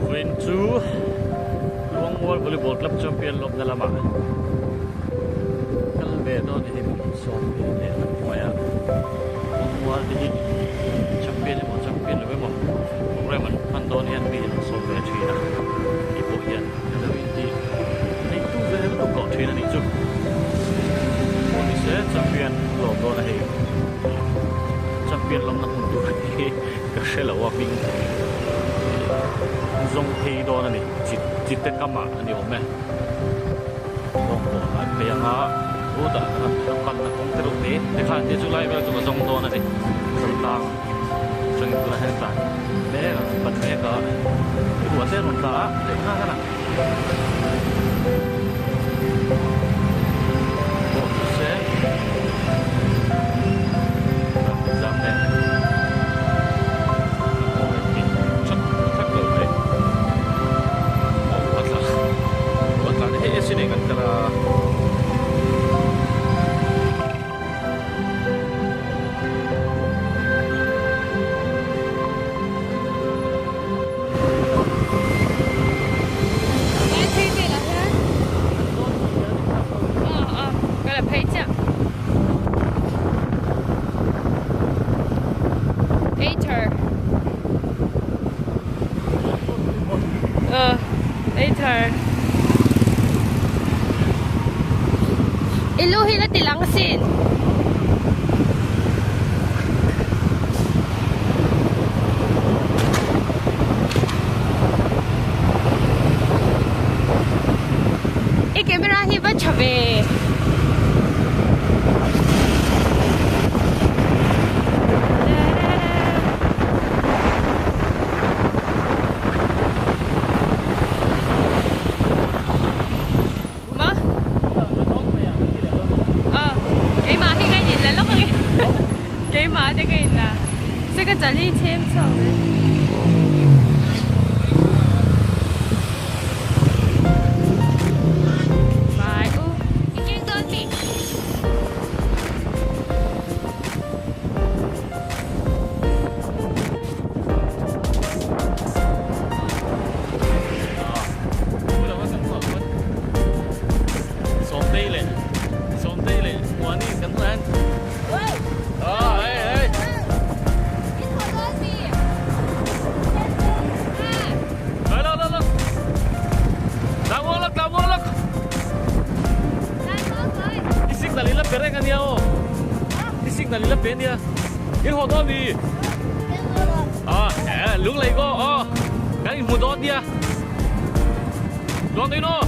Vawiin chu Luangmual Volleyball Club Champion lawmna lamah kal ve dawn a ni hei sawmhnih leh a hnuaiah Luangmual te hi Champion emaw Champion lo emaw program an hman dawn hian mi an sawm ve thin a hei pawh hian a lo intih neitu ve lutuk tawh thin a nih chu pawh ni se Champion lawm dawn a hei Champion lawmna hmun tur hi ka hre lo a hming zawng phei dawn a ni chit chit te kam ah a ni awm e kawng pawh an phei ang a chutah kan panna kawng te reuh te te khan te chu lai vel chu ka zawng dawn a ni chawlhtlang atangin tunah hian tlan mek a pan mek a ruah te a rawn tla a leh nghal a. I lu hi la ti lang asin. I camera hi va tha ve. Ma? Ờ, keimah hi ka in la lawk ang e. Keimah te ka in la. Se ka chal hi chhem chhuak ve. Bye. U, i keng dawn mi? Sawmtei leh Sawmtei leh Muani kan hmuh hian Ah hei hei Lai lo lo lo Tla muang lawk tla muang lawk I signal i la pe reng ania aw I signal i la pe ania In haw dawn mi Ah eh lunglei ko aw Kan inhmu dawn nia Dawn dawn aw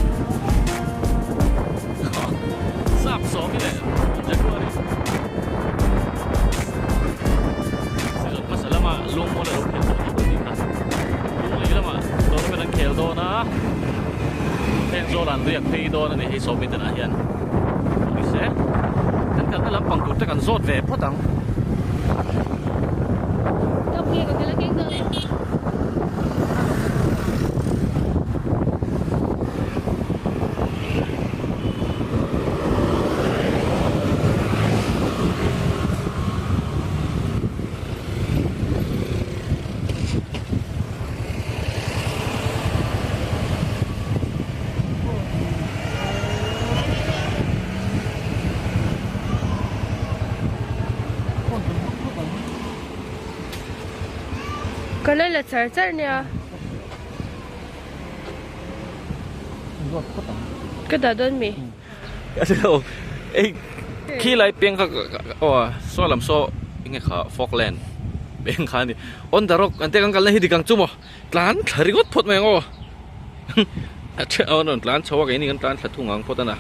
Sap sawm i leh Jaguar i Season hmasa lama lungmual a lo khel tawh tawh anih kha Lunglei lama tournament an khel dawn a Heng zawl an riak phei dawn a ni hei sawmi tenah hian Ni se kan kalna lampang tur te kan zawt ve phawt ang. Ka la la char char nia. Ka dah dawn mi. Ei khi lai peng kha aw saw lam saw enge kha Falkland peng kha ani on the rock an te kan kalna hi dik ang chu maw tlan thla ringawt phawt mai ang aw a then a rawn tlan chho a keini kan tlan thla thung ang phawt a na.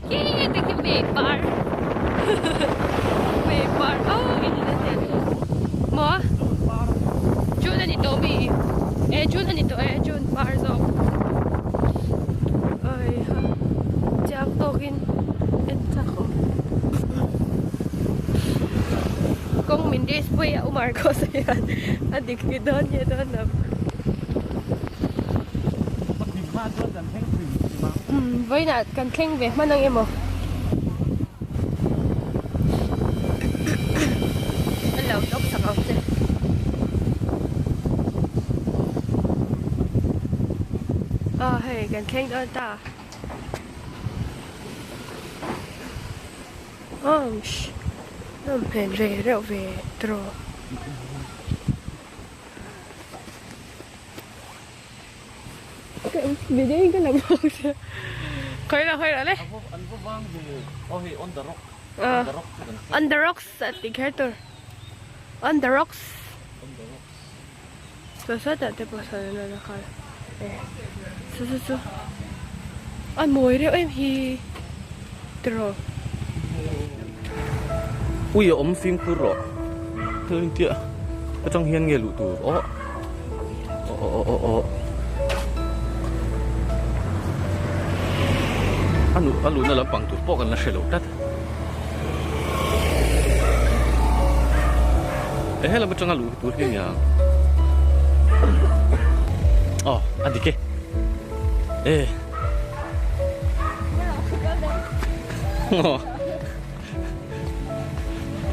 Khi te khi mei par mei par aw in la nen maw June ani tawh mi e June ani tawh e June par zawk ai ha chiang tawkin en chak awm kawng min race pui a Umar Khosa hian a dik hi dawn nge dawn lo. Vawiinah kan thleng ve hman ang emaw? A lo vlog sak ang che. Aw hei kan thleng dawn ta. Awmsh nawm hmel ve reuh ve tiraw. Video in ka la bawk sia. Khawi lah khawi lah le. An va vang ve. Aw hei on the rock. On the rock chu kan On the rocks a ti kher tur. On the rocks. On the rocks. Saw sawtah te pawh sawn an rawn a kal. E chu chu chu a mawi reuh em hi tiraw. Ui a awm fimkhur rawh. Thil intia atang hian nge luh tur aw aw aw aw aw a luh a luhna lampang tur pawh kan la hre lo tlat. E helam atanga luh tur hi nia aw a dik e e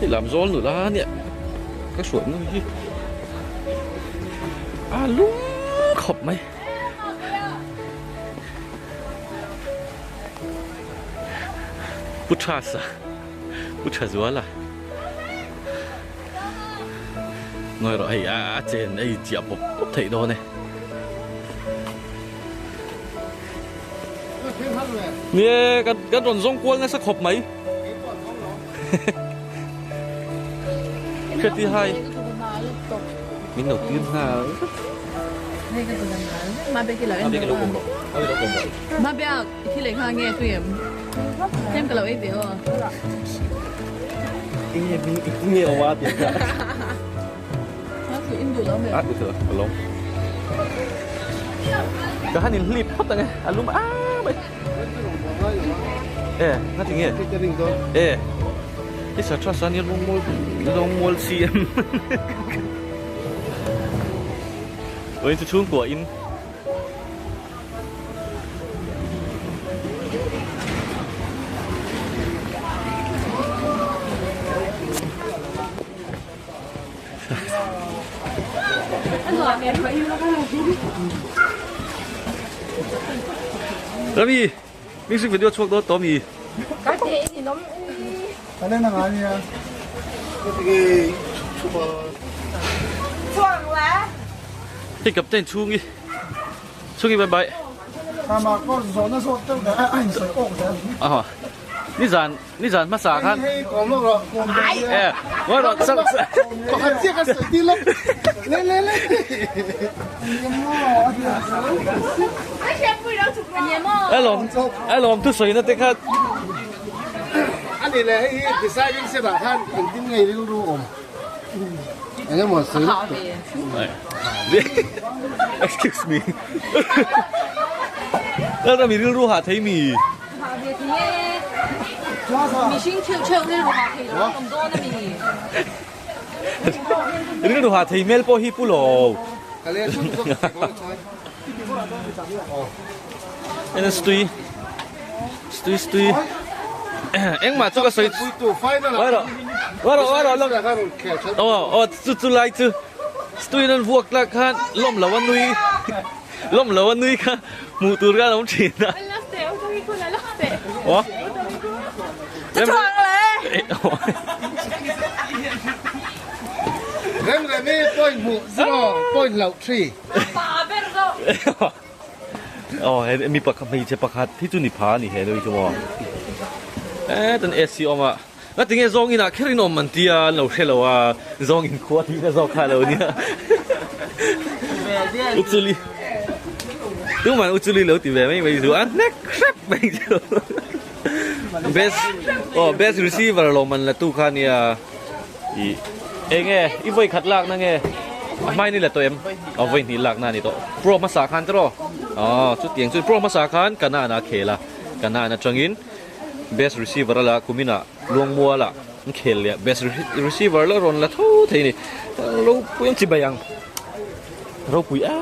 hei lam zawl nula ania ka hruai nu hi a lung khawp mai. Pu Thasa Pu Thazuala Ngawi rawh hei a chen ei chiah pawp pawp theih dawn e. Nie kan kan rawn zawng kual nasa khawp mai. Khati hai. Min lo tir nghal. Ma be lo kawm rawh. Ma be lo kawm rawh. Ma biak i thi leh nghal nge tui em? Tlem ka lo ei ve aw. Enge mi nge awm a ti kha. Ha chu in duh lo me. A duh lo ka lawm. Ka han in hlip phawt ange a lum a mai. E nga ti nge? E i sa tha sa ni lungmual lungmual CM. Oi chu chhungkua in. Rami, music video chhuak dawn tawh mi? Hei captain chhungi. Chhungi bye bye. Ni zan ni zan hmasa khan e ngawi rawh sak a lawm a lawm thusawi na te kha ani le hei hi deciding set ah khan engtin nge rilru awm engemaw sawi lawk tawh. Excuse me Lalram i rilru hah thei mi? Hah ve thei e. Mihring theuh theuh rilru hah thei lo an awm dawn a mi? Rilru hah thei hmel pawh hi pu lo. En stui stui stui engmah chu ka sawi Wai rawh wai rawh wai rawh aw aw chu chu lai chu stui an vuak tlak khan lawm lo a nui lawm lo a nui kha hmuh tur khan a awm thin a aw Remremi point hmuh 0.3. Aw he mi pakhat hmeichhe pakhat hi chu ni pha a ni he lui chu maw e tan AC awm a nga tinge zawng inah kher in awm an tia an lo hre lo a zawng in khua tih na zawk kha lo nia uchuli tuman uchuli lo ti ve mai mai chu a hnek hrep mai chu best aw best receiver lo man la tu kha nia. I enge i vawi khat lak na nge a hmai ni la tawh em aw vawi hnih lak na a ni tawh pro hmasa khan tiraw aw chutiang chu pro hmasa khan Kanan a khel a Kanan atangin best receiver a la kumin ah Luangmual ah an khel leh a best receiver la rawn la tho thei a ni ropui ang chibai ang ropui em.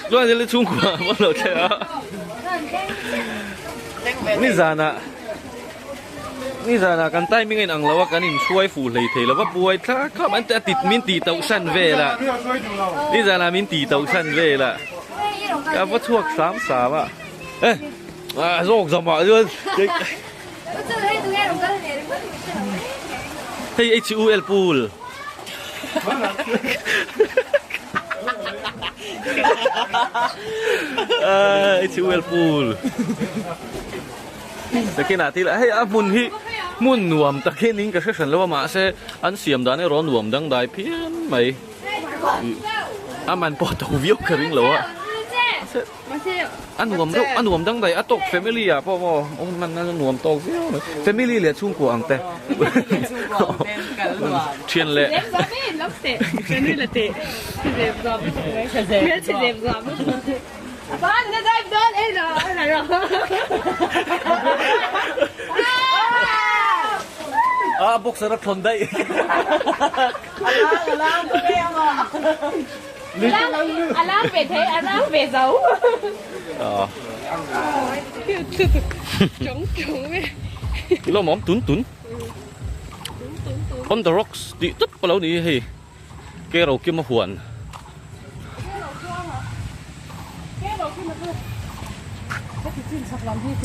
Luan zel chhungkua an lo thleng a nizanah nizanah kan timing a inang lo a kan inhruai fuh hlei thei lo va buai thlak khawp an ti a tit min tih tauh san vel a nizanah min tih tauh san vel a ka va chhuak sam sam a e a zawk zawmah chuan hei HUL pool HUL pool Takin ah thil hei a hmun hi hmun nuam takin in ka hre hran lo a mahse an siam dan erawh nuam dangdai phian mai a man pawh to viau ka ring lo a a nuam deuh a nuam dangdai a tawk family ah pawh maw awm hman nan a nuam tawk viau mai family leh chhungkua ang te thian leh A boxer a thlawn daih. Alang ve thei, alang ve zo. Chong chong ve. Lawm awm tun tun. On the rocks tih tawp a lo ni hei. Ke ro kim a huan.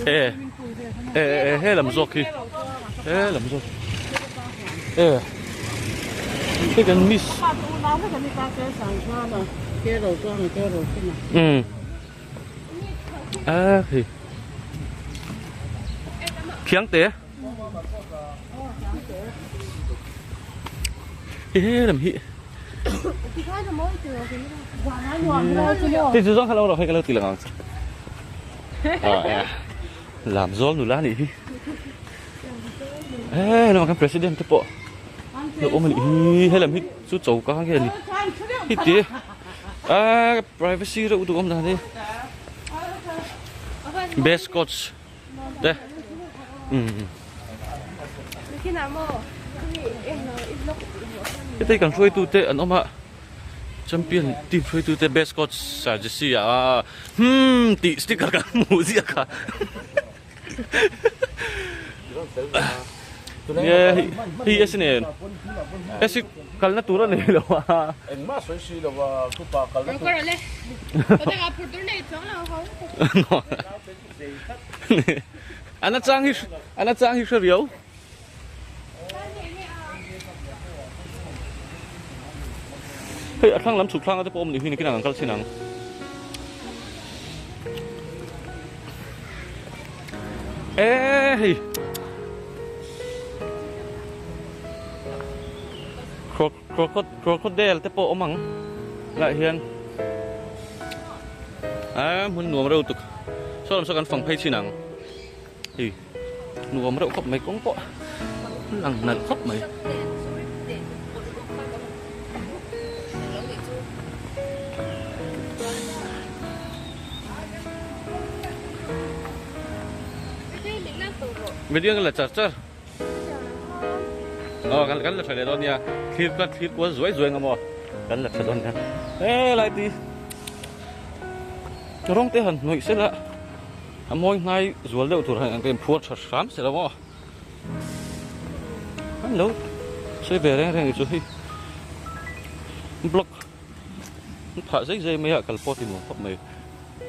E e e he lam zawk hi he lam zawk e hei kan miss um a hei khiang te Ê làm hi. Thì chú gió lâu rồi hay cái lâu thì là ngon. Làm gió nụ lá nị hi. Ê nó cái president te pawh. Lo awm a nih hi he lam hi chu choka nge a ni. Hi ti a privacy reuh duh awm dan hi. Best coach. Te. Heti kan hruaitu te an awm a champion team hruaitu te best coach Sir Jesse a hmm tih sticker kan hmuh ziah kha. Nge hei a si nen a si kalna tur a nei lo a. Engmah sawi si lo a thupa kalna tur. An a chang hi an a chang hi hre riau. Hei a thlang lam chhuk thlang a te pawh awm ni hi nikin ang an kal chin ang. E hei Crocodile te pawh awm ang lah hian a hmun nuam reuh tuk saw lam saw kan fang phei chin ang hei nuam reuh khawp mai kawng pawh lang nalh khawp mai. Video la char char. Aw kan kan la tha leh dawn nia thlir ka thlir kual zuai zuai nga maw kan la tha dawn nia he lai ti rawng te han hnawih sela a mawi hnai zual deuh tur han ka inphuar tha hram sela maw an lo sawi ve reng reng chu hei block an phah zai zai mai a kal pawh ti nuam khawp mai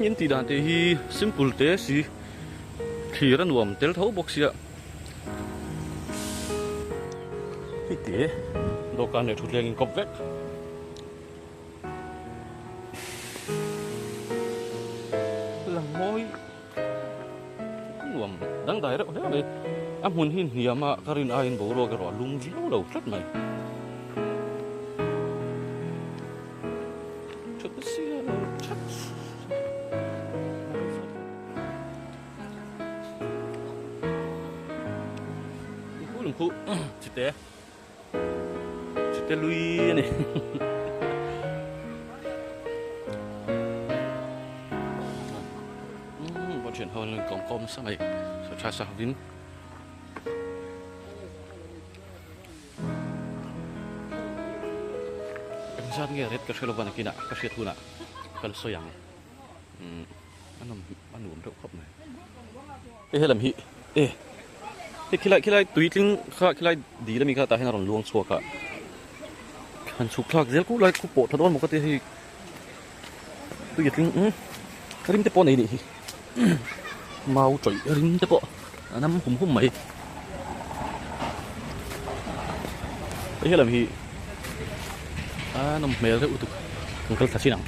in tih dan te hi simple te si thlir a nuam tel tho bawk sia. Hei te dawhkan leh thutthleng in kawp vek. Lang mawi nuam dangdai reuh hle mai. A hmun hi hniam a ka rin aiin boruak erawh a lum viau lo tlat mai. Thut sia lo that. Khu chite chite lui ani Thian ho an lo inkawm khawm nasa mai sawi tha sa hovin. Engzat nge ret ka hre lova nakinah ka hriat hunah ka la sawi ang. Umm a nawm a nuam deuh khawp mai. Hei helam hi e hei khilai khilai tuitling kha khilai dil ami kha tah hian a rawn luang chhuak a han chhuk thlak zel kuh lai khu pawh tha dawn maw ka ti hei tui a tling umm rim te pawh nei nih hi mau tawih rim te pawh a nam hum hum mai hei helam hi a nawm hmel reuh lutuk kan kal thla chin ang.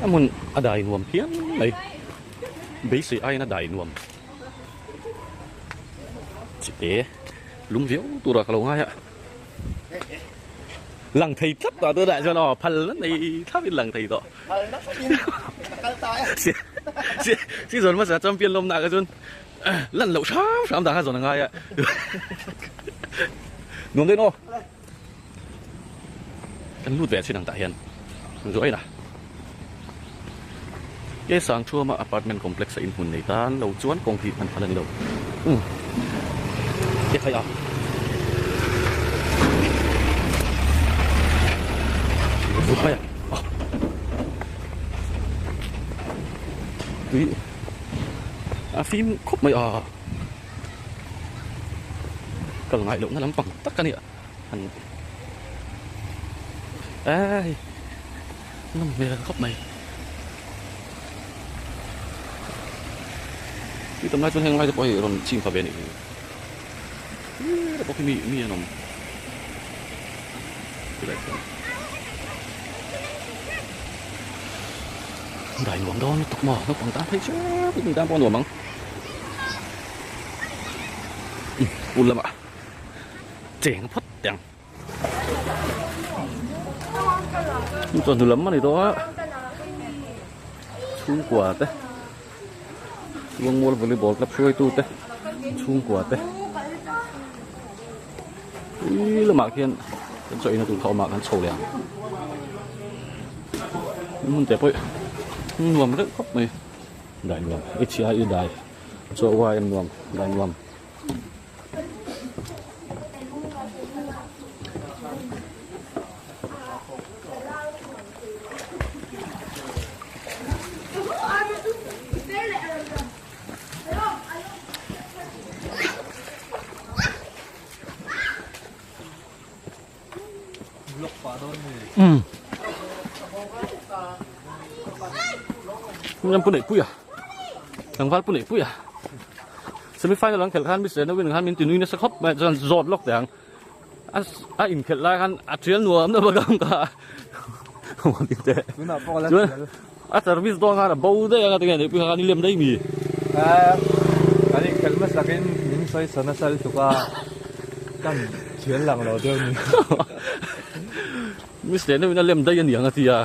A hmun a dai nuam phian mai beisei aiin a dai nuam chite lum viau tura ka lo ngai a lang thei tlat tawh tunah chuan aw phal na nei thlap in lang thei tawh season hmasa champion lawmna ah kha chuan lan loh hram hram dan kha zawn a ngai a nuam dawn aw. Kan lut ve thin ang tah hian zuai la. Ke sang thuama apartment complex a inhmun nei tan lo chuan kawng hi an phal a ni lo. Umm ke khai a. Vut mai a. Ah. Tui a fim khawp mai a. Kal ngai lohna lampang tak a ni a. Han ai nawm hmel khawp mai tui tam lai chuan heng lai te pawh hi rawn ching pha ve a nih hi hetah pawh khi mi mi an awm tilai khian dai nuam dawn lutuk maw naupang tan phei chu puitling tan pawh a nuam ang u lamah. Cheng phawt teh ang. Chu chawhnu lam a ni tawh a, chhungkua te Luangmual volleyball club hruaitu te chhungkua te ih lamah khian kan chaw eina tur kha awmah kan chho leh ang. Hmun te pawh nuam reuh khawp mai dai nuam HIU dai chaw YM nuam dai nuam. Ram pu neih pui a tlangval pu neih pui a semi final an khelh khan mi sena win khan min ti nui nasa khawp mai chuan zawt lawk teh ang a a inkhelh lai khan a thial nuam na bawk ang ka chuan a service dawn khan a bo daih ang a tinge neih pui khan i lem daih mi kan inkhelh hmasak in min sawi sa nasa lutuk a kan thial lang lo deuh ni mi sena win a lem daih a ni ang a ti a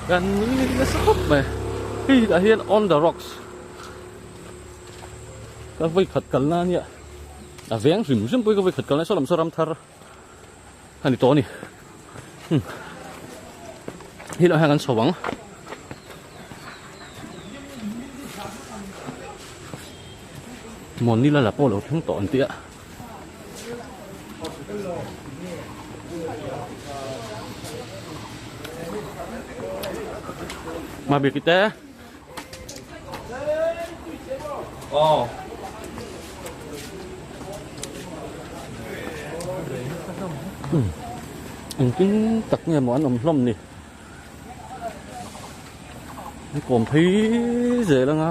kan nui nasa khawp mai hei tah hian on the rocks. Ka vawi khat kal na ania a veng hrim hrim pawh hi ka vawi khat kal na saw lam saw ram thar a ni tawh a ni hi lah hian kan chho ang mawn nila la pawh lo thleng tawh an tih a. Mabiki te. Engtin tak nge maw an awm hlawm ni an kawm phei zel anga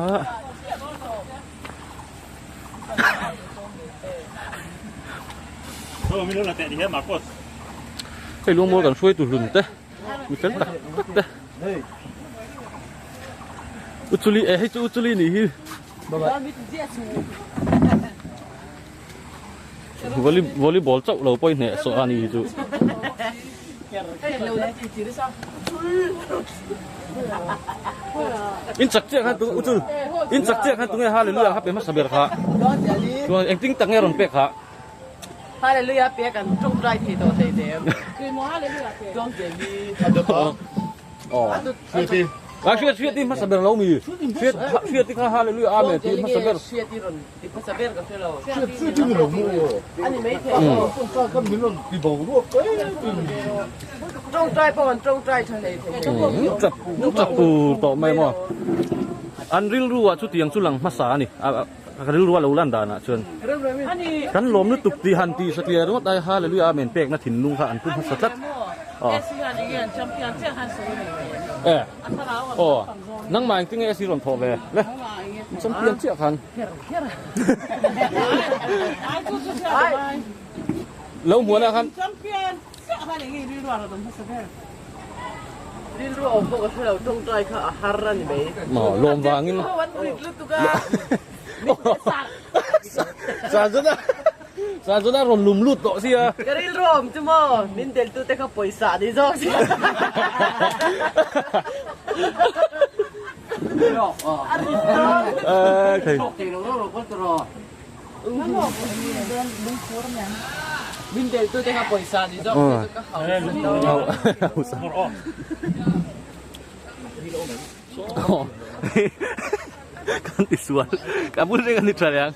hei luangmual kan hruaitu hlun te. Mi fel tak tak te. Uchuli e hei chu uchuli nih hi. Volley volleyball chauh lo pawh i hneh sawh a ni hi chu. In chak chiah khan tu u chul in chak chiah khan tunge hallelujah kha pe hmasa ber kha. Chuan engtin tak nge rawn pek kha. Hallelujah pek an tawngtai thei tawh hlei nem. Aw. A hriat hriat i hmasa ber lo mi. Hriat hriat i kha hallelujah amen tih hmasa ber. Hriat i rawn ti hmasa ber ka hre lo. Hriat hriat i ni lo maw? A ni mai thei. Tawngtai khan min rawn ti bo ruak em em. Tawngtai pawh an tawngtai tha hlei thei. Chap chap pur tawh mai maw. An rilru ah chutiang chu lang hmasa a ni. Ka rilru a lo lan danah chuan kan lawm lutuk tih han tih satliah ringawt ai Hallelujah Amen pekna thinlung kha an pu hmasa tlat. Aw. Aw. Nangmah engtin nge AC rawn thawh ve le? Champion chiah khan. Lo hmuahna khan. Rilru awm pawh ka hre lo, tawngtai kha a har a ni mai. Maw, lawm vangin. Ho an rit lutuk a. Sanzuna, Sanzuna rawn lum lut tawh sia. Ka rilru awm chu maw, min deltu te kha pawisa ni zawk sia. A rit dawn. Thei. Min deltu te kha pawisa ni zawk se chu ka hausa Kan ti sual ka bul reng a ni tha reng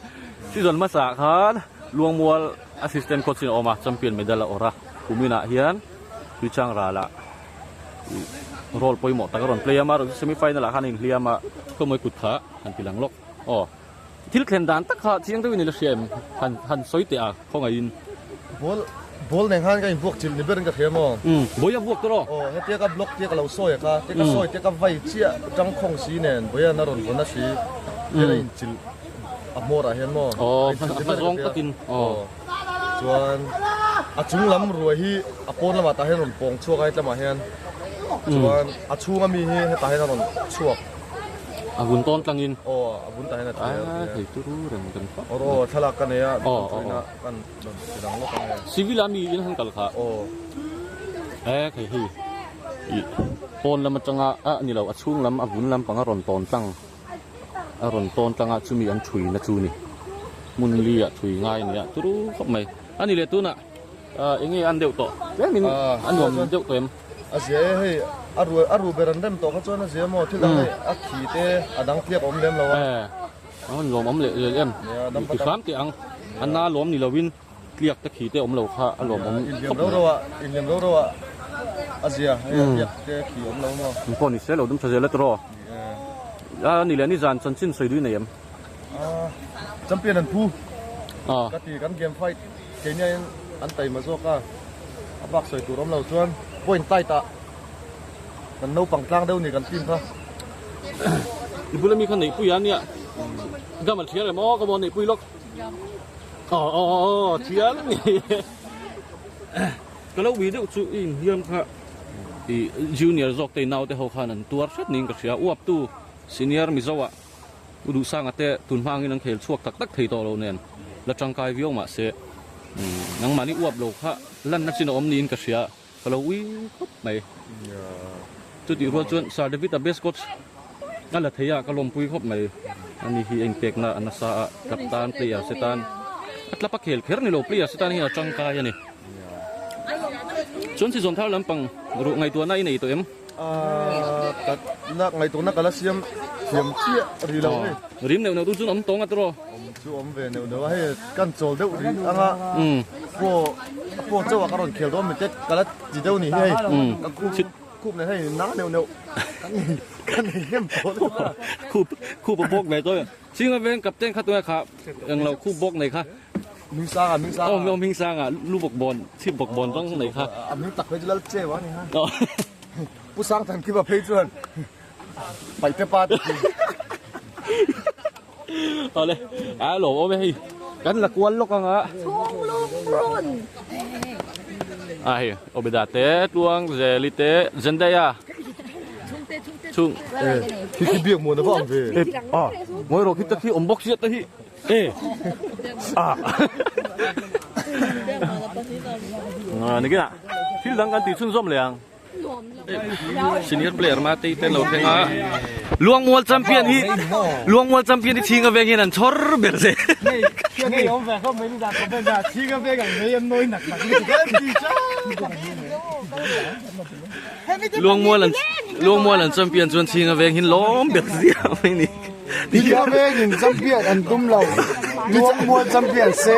season hmasa ah khan Luangmual assistant coach in a awm a champion medal a awrh a kumin ah hian Tuichang ral ah role pawimawh tak a rawn play a amaherawhchu semi final ah khan a inhliam a khawmawi kut kha han ti lang lawk aw. Thil thlen dan tak kha chiang deuhin i la hria em? Han han sawi teh a, khawngaihin. Ball ball nen khan ka invuak chilh ni berin ka hria maw? Umm, Bawiha vuak tawh rawh. Aw, hetia ka block tia ka lo sawi a kha, tia ka sawi tia ka vai chiah tang khawng si nen Bawiha'n a rawn vawn a si, tia a inchilh a hmawr ah hian maw? Aw, a hma zawng takin. Aw, chuan a chung lam ruai hi a pawn lamah tah hian rawn pawng chhuak a hetlamah hian, chuan a chhunga mi hi hetah hian a rawn chhuak. A vun tawn tlangin. Aw a vun tah hian a tha a. A thei turu reng kan phah. Aw aw thlalak ka nei a thuina kan rawn ti dang lawk ang e. Civil a mi in han kal kha. Aw. E thei hei i pawn lam atanga a ni lo a chhung lam a vun lam pang a rawn tawn tlang a rawn tawn tlang a chumi an thui na chu ni hmun li ah thui ngai a ni a turu khawp mai a ni leh tunah eng nge an deuh tawh tlem in a nuam deuh tawh em. A zia e hei a ru a ru ber an rem tawh kha chuan a zia maw thil dang hei a khi te a dang tliak a awm lem lo a. E a rawn lawm awm leh lel em ti hram teh ang a na lawm ni lovin tliak te khi te awm lo kha a lawm awm inhliam ro ro ah inhliam ro ro ah a zia hei a tliak te khi awm lo maw. Eng pawh ni se lo dum tha zel a tawh a ni leh nizan chanchin sawi dui nei em. Champion an phu ka ti kan game fight keini aiin an taima zawk a a bak sawi tur awm lo chuan point tight ah kan naupang tlang deuh ni kan team kha. I bula mi kha neihpui a nia gam an thial em aw ka maw neihpui lawk aw aw aw thial ni ka lo ui deuh chu i inhliam kha i junior zawk te i naute ho khan an tuar hret niin ka hria uap tu senior mizo ah U Duhsanga te tun hma angin an khel chhuak tak tak thei tawh lo nen la tangkai viau mahse nangmahni uap lo kha lanna chin a awm niin ka hria ka lo ui khawp mai. Chutih rual chuan Sir David a best coach a la thei a ka lawmpui khawp mai. Ani hi a inpekna a nasa a club tan player se tan a club a khel kher ni lo player se tan hian a tangkai a ni. Chuan season thar lampang ruh ngaihtuahna i nei tawh em? Ka la ngaihtuahna ka la siam thiam chiah ri lo hei. Rim neuh neuh tu chuan awm tawng a tawh. Awm chu awm ve neuh neuh a hei kan chawl deuh rih ang a pawh pawh chauh ah ka rawn khel dawn mi te ka la ti deuh ni hi hei ka khup khup nen hei na neuh neuh kan nei kan nei hnem tawh lutuk a. Khup khup a bawk ve tawh Singa veng captain kha tunge kha englo khup bawk nei kha. Hmingsanga Hmingsanga. Aw Hmingsanga lu bawk bawn chhip bawk bawn rawng nei kha. A hming tak phei chu lal cheu a ni ha. Pu Sangthan Kiva phei chuan paihte pa te khi. Awle a lo awm e hei kan la kual lawk anga. Chhung lung run. A hei Obeda te Tluang Zeli te Zendaya. Chung khi khi biak muan a va ang ve. A ngawi rawh khi ta khi awm bawk sia ta hi. E a ni kina thil dang kan tih chhunzawm leh ang. Senior player ma tei te lo thleng a. Luangmual champion hi Luangmual champion hi Chhinga veng hian an chhawr ber che. Luangmual an Luangmual an champion chuan Chhinga veng hin lawm ber zia mai ni. Chhinga veng in champion an tum lo. Luangmual champion se.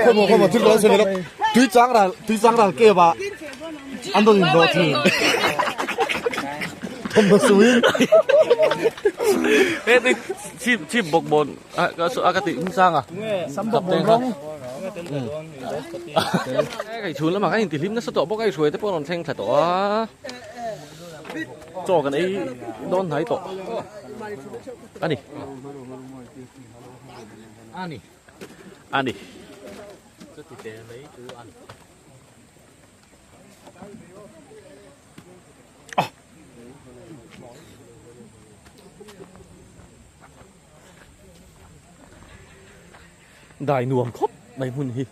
Tui chang ral tui chang ral ke ba. An rawn inhlawh thin. Thawmhnaw suin. He tui chip chip bawk bawn a ka ka tih hmsang a. Sam bawk bawn rawng. Hei chhun lamah khan intihlim nasa tawh bawk a, i hruai te pawh a rawn thleng thla tawh a. Chaw kan ei dawn hnai tawh a ni. A ni. A ni. Chuti te mai chu a ni. Dai nuam khawp mai hmun hi.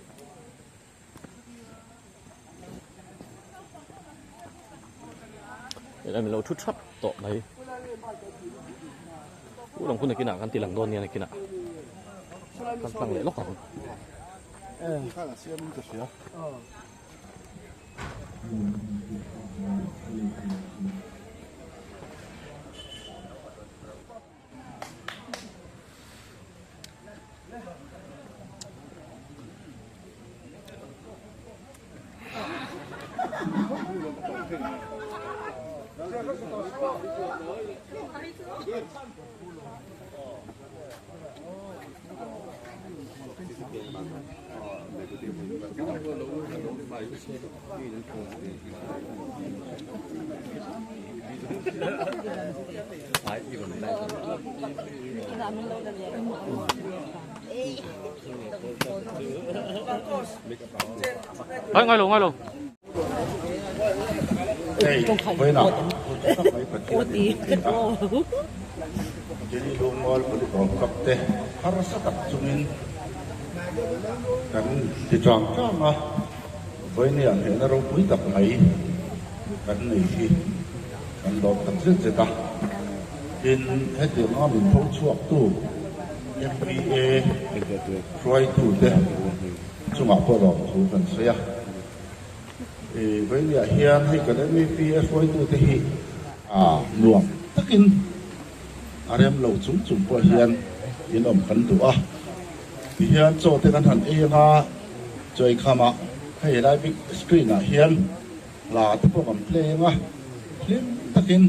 Helai min lo thu thap tawh mai. U lang hun nakinah kan ti lang dawn nia nakinah. Kan tlang leh lawk ang. Ai ngai lo ngai lo. Hei vawiinah mai Pathian in ti a, Jenny Lungmual Volleyball Club te harsa tak chungin kan ti tang tang a, vawinia hnehna ropui tak mai kan nei hi kan lawm tak zet zet a. Tin, hetiang anga min tho chhuaktu MPA hruaitute chungah pawh lawmthu kan sawi a. Vawinia hian hei kan MEP a hruaitute hi a nuam takin a rem lo chung chung pawh hian in awm kan duh a. Tihian chaw te kan han ei anga chaw eikham ah hei helai big screen ah hian hla te pawh kan play anga hlim takin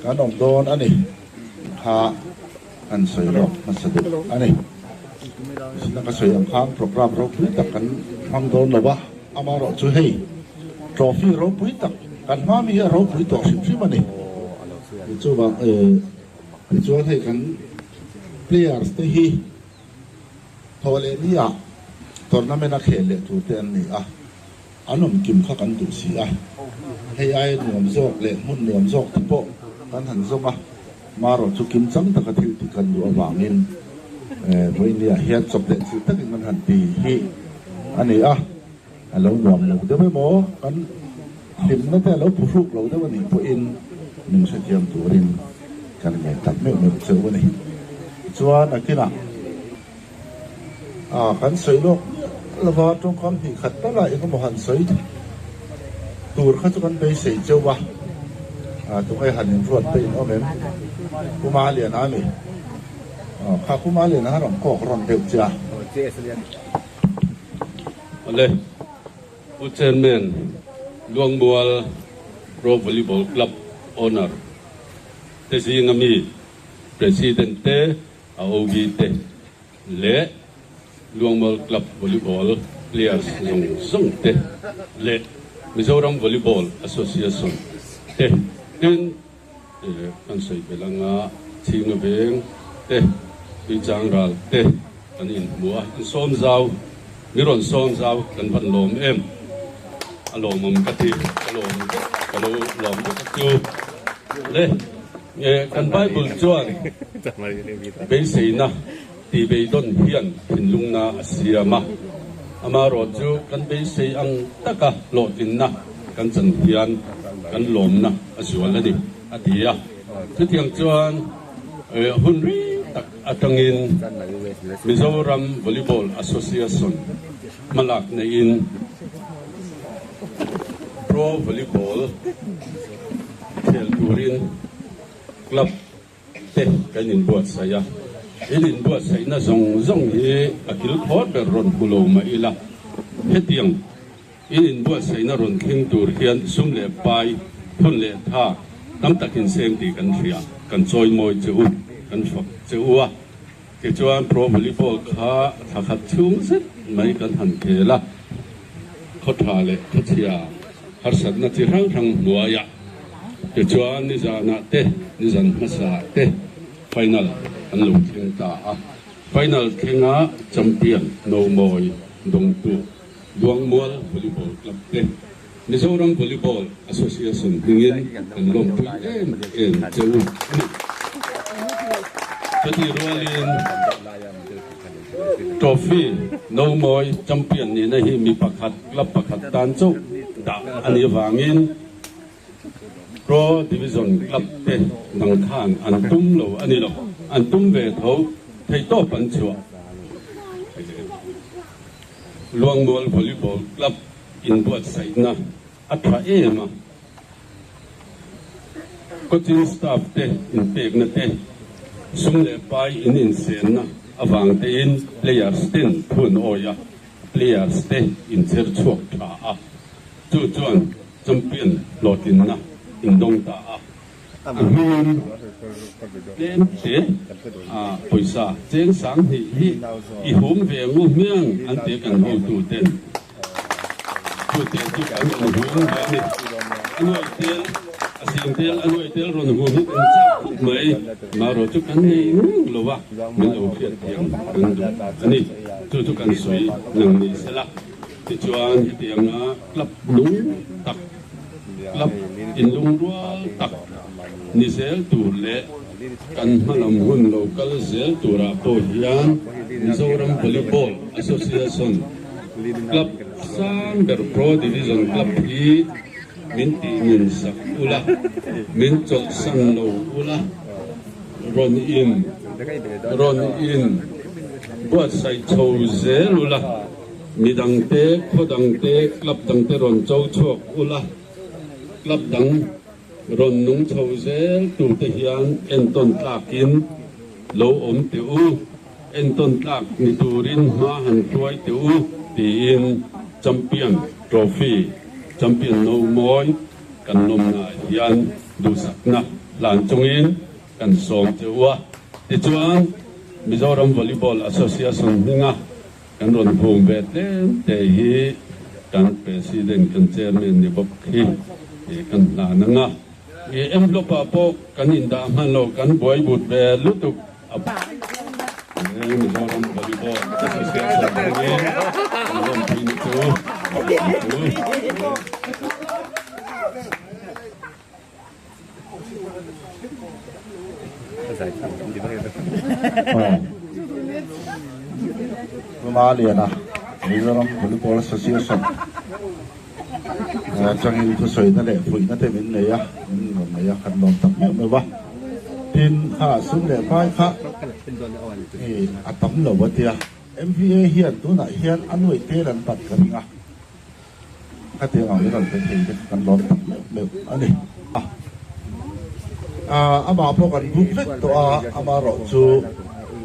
kan awm dawn a ni kha kan sawi lawk hmasa duh a ni. Zina ka sawi ang khan program ropui tak kan hmang dawn lo a, amaherawh chu hei trophy ropui tak kan hma mi hi a ropui tawh hrim hrim a ni. Chuvang tichuan hei kan players te hi thawh leh ni ah tournament a khel leh tur te an ni a. An awm kim kha kan duh si a, hei aia nuam zawk leh hmun nuam zawk te pawh kan han zawng a, marawh chu kim chang taka thil tih kan duh avangin vawinia hian chawp leh chilh takin kan han ti hi a ni a, a lo nuam lo deuh emaw kan hlimna te a lo phuhruk lo deuh a nih pawhin min hrethiam turin kan ngen tak meuh meuh cheu a ni. Tichuan a kinah. A, kan sawi lawk miah lova tawngkam hnih khat tal a engemaw han sawi tur kha chu kan beisei cheu a, a tunge han inruat te in awm em? Pu Maliana a ni. Aw, kha Pu Maliana kha rawn kawk rawn deuh che a. Awle, Pu Chairman, Luangmual Pro Volleyball Club owner te zinga mi President te, A OB te leh Luangmual Club Volleyball players zawng zawng te leh Mizoram Volleyball Association te tin kan sawi belh anga Chhinga Veng te, Tuichang Ral te kan inhmu a, insawm zau, mi rawn sawm zau kan van lawm em? A lawmawm ka ti, ka lawm vek, ka lo lawm vek a chu le. Kan Bible chuan beiseina tih beidawn hian thinlungna a siam a, amaherawhchu kan beisei ang taka hlawhtlinna kan chan hian kan lawmna a zual a ni, a ti a. Chutiang chuan hun rei tak atangin Mizoram Volleyball Association hmalak neiin Pro Volleyball khel turin club te kan inbuatsaih a, in inbuatsaihna zawng zawng hi a kil khawr ber rawn hmu lo mah ila, hetiang in inbuatsaihna rawn thleng tur hian sum leh pai, phun leh tha tam tak inseng tih kan hria, kan chawimawi che u, kan fak che u a, tichuan pro volleyball kha thla khat chhung zet mai kan han khel a, khaw tha leh khaw chhia harsatna chi hrang hrang hnuaiah. Tichuan nizanah te, nizan hmasa te final an lo thleng ta a. Final thlenga champion Nomawi dawngtu Luangmual Volleyball Club te Mizoram Volleyball Association hmingin kan lawmpui em em che u a ni. Chutih rualin Trophy Nomawi champion nihna hi mi pakhat, club pakhat tan chauh dah a nih avangin, Pro Division Club te dang khan an tum lo a ni lo, an tum ve tho theihtawp an chhuah. Luangmual Volleyball Club inbuatsaihna a tha em a, coaching staff te inpekna te, sum leh pai in insenna avang tein players ten phun awi a, players te inchher chhuak tha a, chu chuan Champion hlawhtlinna in dawng ta a, a hmingin tlem te a pawisa cheng 2000 hi i hum ve ngu hmiang an ti kan hotu ten chu te chu kan rawn hum ve a ni. A nuai tel a sing tel a nuai tel rawn hum hi kan chak khawp mai, marawh chu kan nei ngang lo a, min lo hriat thiam kan duh a ni. Chu chu kan sawi nang ni sela. Tichuan hetianga club nung tak, club inlungrual tak ni zel tur leh kan hmalam hun lo kal zel turah pawh hian Mizoram Volleyball Association Club sang ber Pro Division Club hi min tihnun sak ula, min chawlhsan lo ula, rawn in rawn in buatsaih chho zel ula. Mi dangte, khaw dangte, club dangte rawn cho chhuak ula, club dang rawn nung chho zel turte hian entawn tlakin lo awm teh u, entawn tlak ni turin hma han hruai teh u tiin Champion Trophy, Champion no mawi kan lawmnaah hian duhsakna hlan chungin kan sawm teh u a. Tichuan, Mizoram Volleyball Association hminga Kan rawn hum ve tlem te hi kan President, kan Chairman ni bawk hi kan hlan ang a. I envelope ah pawh kan indah hman lo, kan buai but ve lutuk a. Mizoram Volleyball Association hmangin kan lawmpui na chu an thu. Tuna liana Mizoram Volleyball Association atangin thusawi-na leh fuihna te min nei a, min rawn nei a, kan lawm tak meuh meuh a. Tin, kha sum leh pai kha a tam lo a tia. MVA hian tunah hian a nuaih tel an bat ka ring a. Khatiang ang in rawn pe thei te kha kan lawm tak meuh meuh a ni. Amah pawh kan buk vek tawh a, amaherawh chu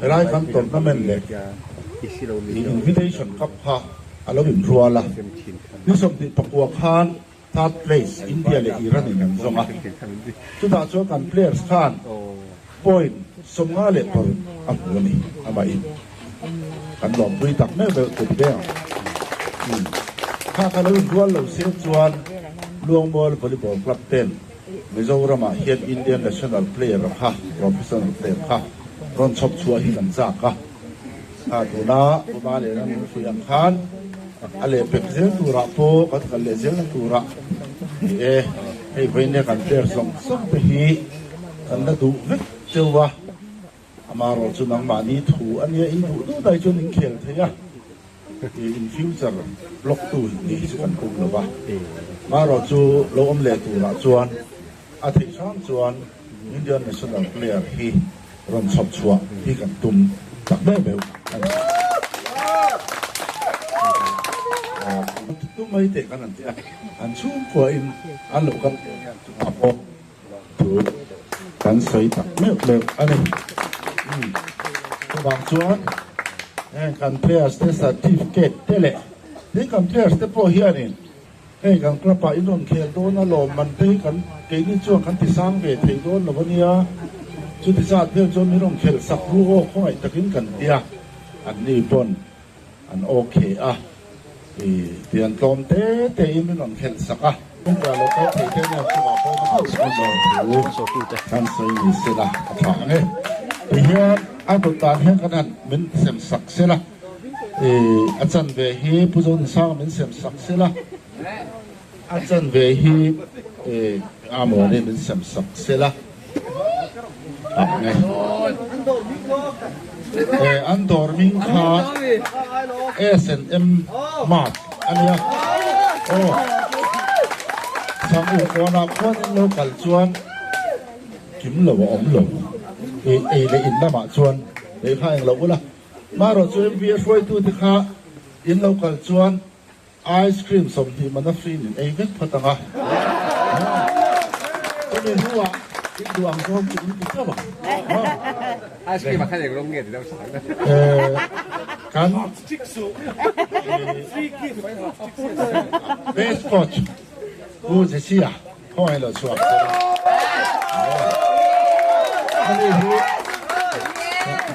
helai kan tournament leh invitation cup kha a lo inrual a. Ni 29 khan third place India leh Iran in an zawng a, chutah chuan kan players khan point 56 a hmu a ni amahin. Kan lawmpui tak meuh meuh tum ve ang. Kha ka lo inrual lo se chuan Luangmual Volleyball Club ten Mizoramah hian Indian National Player kha, Professional Player kha rawn chhawp chhuah hi kan zak a. Kha tuna Puma leh ram min hruai ang khan a lehpek zel turah pawh kan kal leh zelna turah ni e. Hei vawiin kan player zawng zawng te hi kan la duh vek cheu a. Amaherawh chu nangmahni thu a nia, in duh duh dai chuan in khel thei a. In future block tu nih hi chu kan tum lo va, marawh chu lo awm leh turah chuan a theih hram chuan Indian national player hi rawn chhawp chhuah hi kan tum tak meuh meuh a ni. Tum mai teh kan han ti a, an chhungkua in an lo kal ve hian chungah pawh thu kan sawi tak meuh meuh a ni. Chuvang chuan heng kan players te certificate te leh tin kan players te pawh hianin hei kan club ah in rawn khel dawn a lawmman te hi kan keini chuan kan ti sang ve thei dawn lo a nia, chuti zat vel chuan min rawn khelh sak ru aw khawngaih takin kan tia an ni pawn An ok a, i tian tlawm te te in min rawn khelh sak a. Kawngka lo kal thei te nia chungah pawh na hauh sawn lo thu kan sawi ni se la a tha ang e. Tihian a dawt dan hian kan han min sem sak se la, i a chanve hi Pu Zonunsanga min sem sak se la, a chanve hi i Amawni min sem sak se la. An dawr hming kha S&M Mart a nia. Aw, Sangu kawnah khuan in lo kal chuan kim lo a awm lo. Ei leh in lamah chuan lei kha eng lo ula. Marawh chu MVA hruaitute kha in lo kal chuan Ice cream 20 mana free in ei vek phawt ang a. Chumi hnuah in duh ang zawng chu in ti chauh ang. Ice cream a khan eng rawng nge ti deuh sak ang. Kan best coach Pu Jesse-a khawngaih lo chhuak che la. Ani hi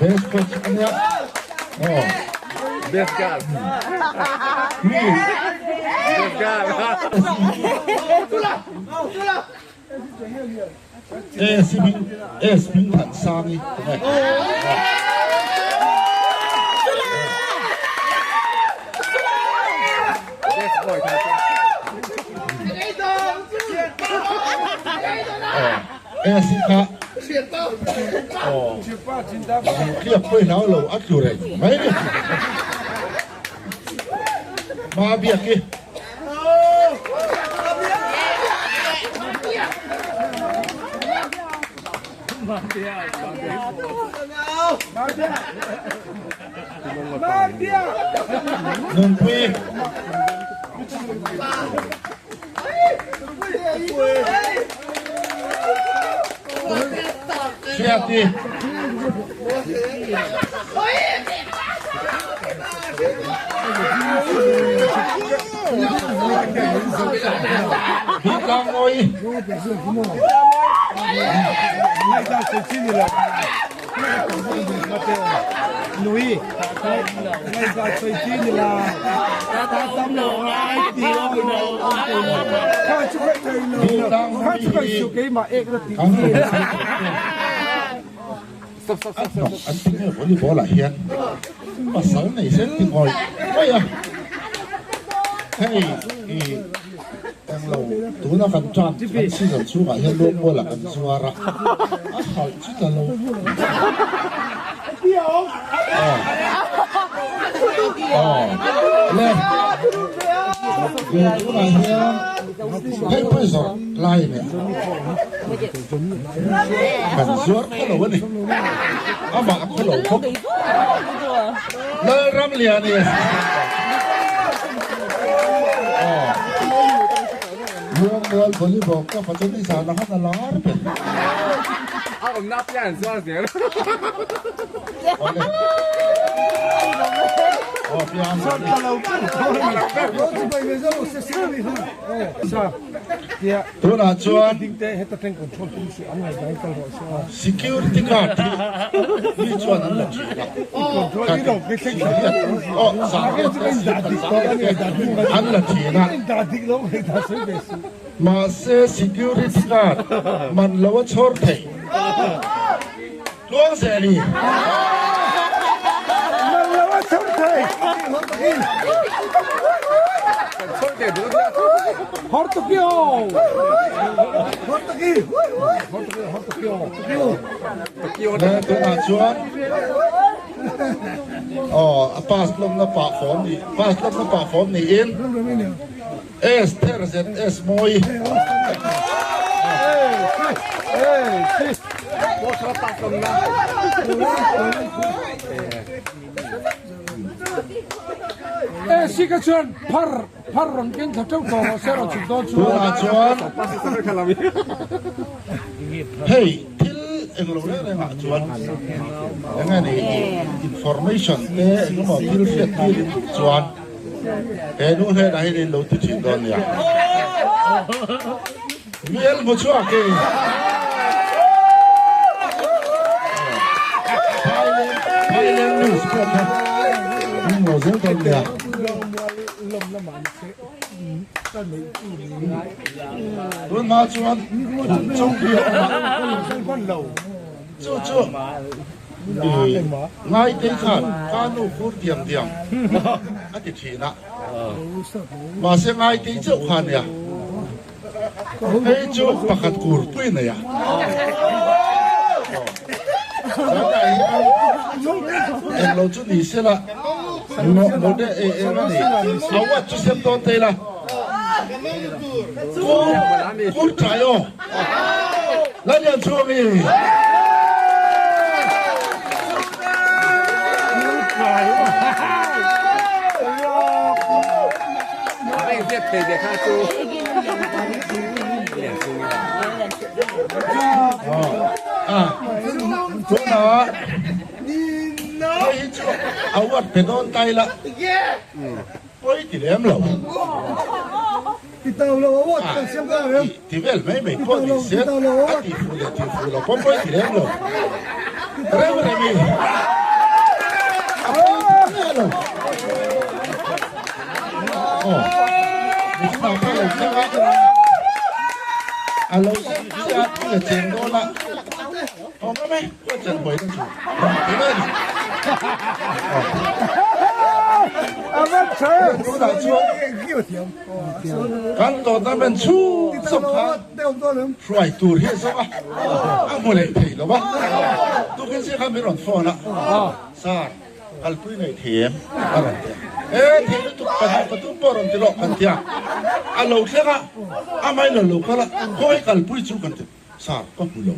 best coach a nia. Aw. Best girl. Mi. Best girl. S hming S hming than sang i tunge. Best boy tha chu. S hi kha aw tliak pawh i hlau lo a tlu reng mai ni. Ma biak i. Nunpui. Hriati. Hi tlang mawi. An ti nge volleyball ah hian pasal nei zel ti ngawih ngawih a, hei i englo tuna kan tan kan season chhungah hian luangmual ah kan zuar a, a hralh chu ta lo. Aw le tunah hian hei pawh i zawrh lai a nia. Kan zuar khaw lo a ni. Amah a khaw lo bawk. Lalramliani assistant coach. Aw. Luangmual volleyball club ah chuan nizan ah khan a lar ber. A awmna apiang an zuar zel. Awle. Aw piang. Tunah chuan security guard hi mi chuan an la thin a, an la thin a, mahse security guard man lo a chhawr thei tluang zel hi. Tunah chuan. Aw a pass lawmna pah fawm ni pass lawmna pah fawm niin Esther ZS Mawi. Si ka chuan phar phar rawn keng thla teuh tawh rawh se rawn chhuk dawn chuan. Tunah chuan hei thil englo reng rengah chuan eng nge ni information te engemaw thil hriat tir in duh chuan he nu hnenah hian in lo ti thin dawn nia. Mial hmu chhuak e. Thailand news pawh kha an lo zel dawn nia. Tun hma chuan chung hi a awm a. Chu chu Ngaitei khan ka nu khur diam diam a ti thin a. Mahse Ngaitei chauh kha a nia. Hei chu pakhat kur pui nei a. Zanah hian englo chu ni se la, mawte e eng a ni, a wat chu sem dawn thei la. Kur ṭai aw, Lalianchhuangi. Tunah hei hi chu award pe dawn ta ila pawi ti lem lo ti vel mai mai pawh ni se a ti fuh leh ti fuh lo pawh pawi ti lem lo rem rem i a pawi ti miah lo. A lo zet chiah a thil a cheng dawn a, awm em e, ka chan buai na chu rawn ti mai a ni. Tunah chuan kan tournament chhung zawk kha hruai tur hi a zawng a, a hmu leh thei lo va, tukin zing khan min rawn phone a, Sir, Kalpui nei thei em? A rawn ti a. E, thei lutuk pahnih pathum pawh rawn ti rawh kan ti a. A lo thleng a, amahin a lo kal a, khawi kalpui chu kan ti, Sir, ka hmu lo.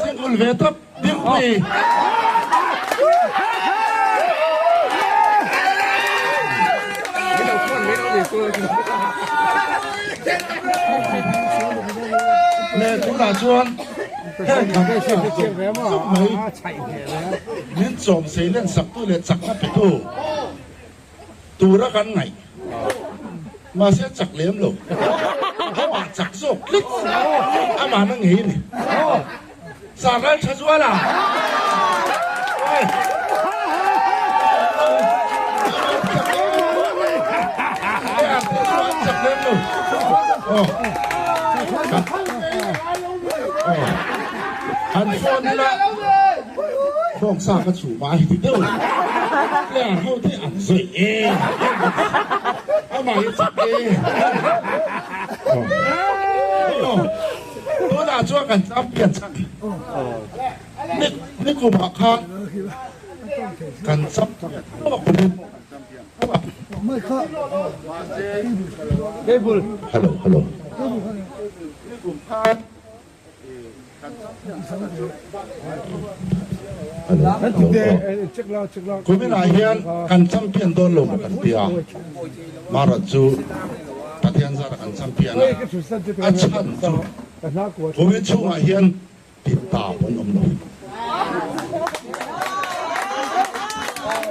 Single ve tawp, dingpui. Le tunah chuan Heng kan hriat zawng zawng mai min chawm sei len saktu leh chakna petu tura kan ngaih mahse chak lem lo amah chak zawk tlat amah na ngei a ni Sangral tha zual a chak lem lo Han phone ila phone sa ka chhu mai ti deuh player ho te an zawih e amah hi chak e tunah chuan kan champion chak nikumah khan kan champion Hello hello Kuminah hian kan champion dawn lo maw kan ti a, Marat chu Pathian zara kan champion a, a chhan chu kumin chhungah hian Ti tap an awm lo.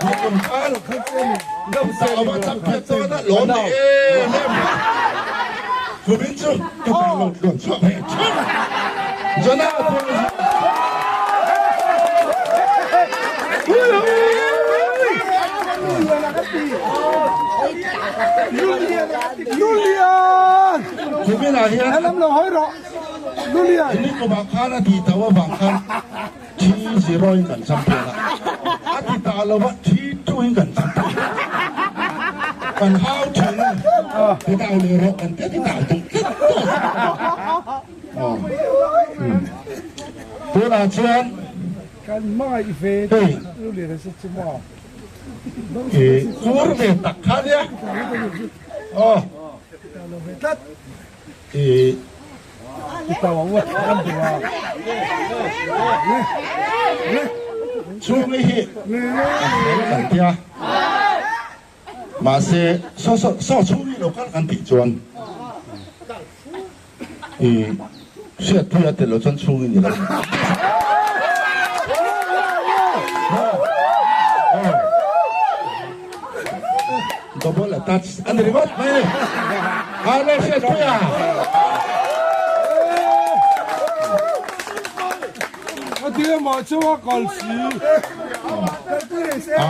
Nikum khan tau a champion dawn a lawm ni em em a. Kumin chu ka ta lo tluan chhuak ve thin. Jonah chuan Kuminah hian Ni kumah khan a ti tau avang khan thi zero in kan champion a, a ti ta lo va thi two in kan champion. Kan hau thin a, ti tau leh rawh kan tia ti tau duh tlat tawh. Tunah chuan. Hei i kur ve tak kha nia aw i chhungi hi a fel kan tia mahse saw saw saw chhungi lo kal kan tih chuan i hriatpui a tel lo chuan chhungi ni lo. Double attach a ni ringawt mai a ni. Hale hriatpuia! A ti amah chu a kal si. A,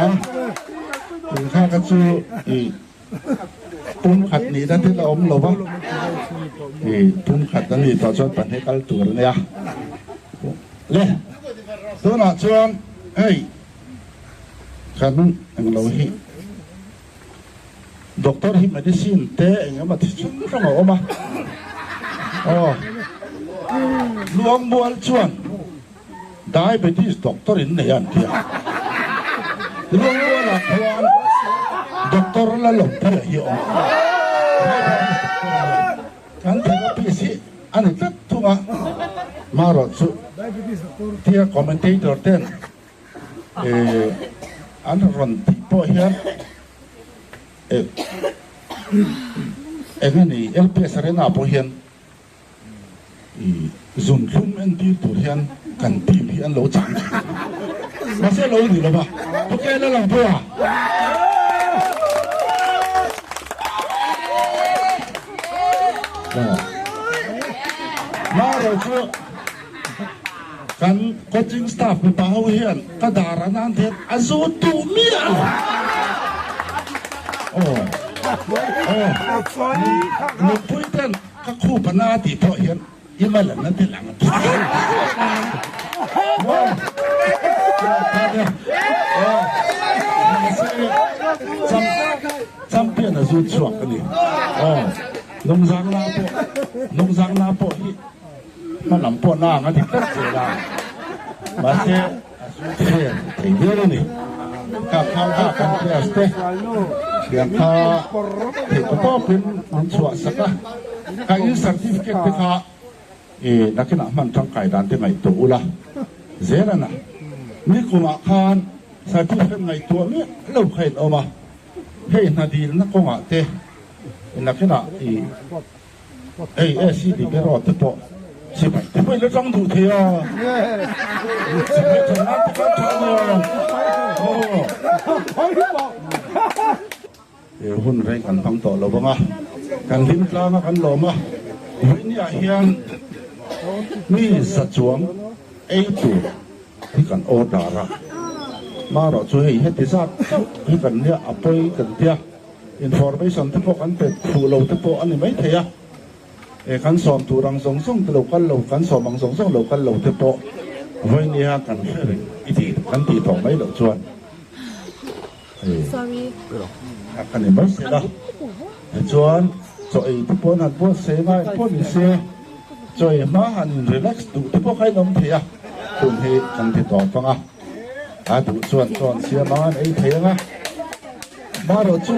tun kha ka chu i pumkhat nihna thil a awm lo va, i pumkhat a nih tawh chuan pahnih kal tur a nia. Le, tunah chuan hei kan englo hi Doctor hi medicine te eng emaw thi chung hrang a awm a, aw Luangmual chuan diabetes doctor in nei a an ti a, Luangmual ah khuan doctor la lo phei hi a awm a, diabetes doctor a ni. Kan therapist hi a ni tlat thung a, marawh chu tia commentator ten An rawn tih pawh hian eng a ni LPS Arena pawh hian zunthlum entir tur hian kan team hi an lo chang thin. Mahse lo ni lo va, ok la lang pawh a. Marawh chu. Kan coaching staff mipa ho hian ka dar a nan hian a zut duh miah lo. Aw aw nupui ten ka khup a na tih pawh hian i mal an la ti lang a ti. Champion a zut chhuak a ni. Aw Lungzang la pawh Lungzang la pawh hi Hma lam pawh nang a ti tlat zel a, mahse a zu fair thei viau a ni. Ka khang kha kan players te thiam kha theih ta tawpin min chhuah sak a, ka in certificate te kha i nakinah hman tangkai dan te ngaihtuah ula zel a na. Nikumah khan certificate ngaihtuah miah lo kha in awm a, hei hna dilna kawngah te nakinah i Hei AC libero te pawh sipai te pawh i la tang duh thei a, sipai than nan te khan tha ania. He hun reng kan hmang tawh lo vang a, kan hlim tlang a kan lawm a, vawinia hian mi za chuang ei tur hi kan order a, marawh chu hei heti zat chauh hi kan nia a pawi kan tia. Information te pawh kan pe khuh lo te pawh a ni maithei a, e kan sawm tur ang zawng zawng te lo kal lo, kan sawm ang zawng zawng lo kal lo te pawh vawinia kan hre reng i tih kan tih tawh mai loh chuan e a ni mai se la. Tichuan chaw ei te pawh an han buatsaih ngai pawh ni se, chaw ei hma han in relax duh te pawh kha in awm thei a, hun hi kan ti tawp ang a, a duh chuan chaw an siam ang a an ei thei ang a. Marawh chu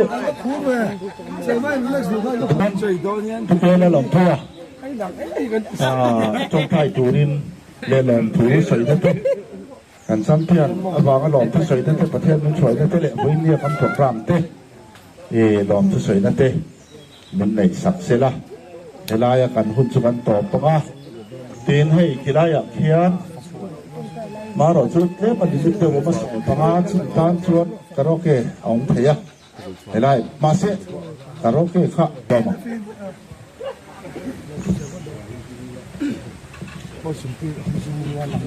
Thupel a lawm tho a, tawngtai turin leh lawmthu sawina te, kan champion avanga lawmthu sawina te, Pathian min hruaina te leh vawinia kan programme te lawmthu sawina te min neih sak sela, helaia kan hun chu kan tawp ang a, tin hei khilaiah khian marawh chu tlem a limit deuh awm a sawi panga chhun tan chuan karaoke a awm thei a, helai mahse karaoke kha a awm ang.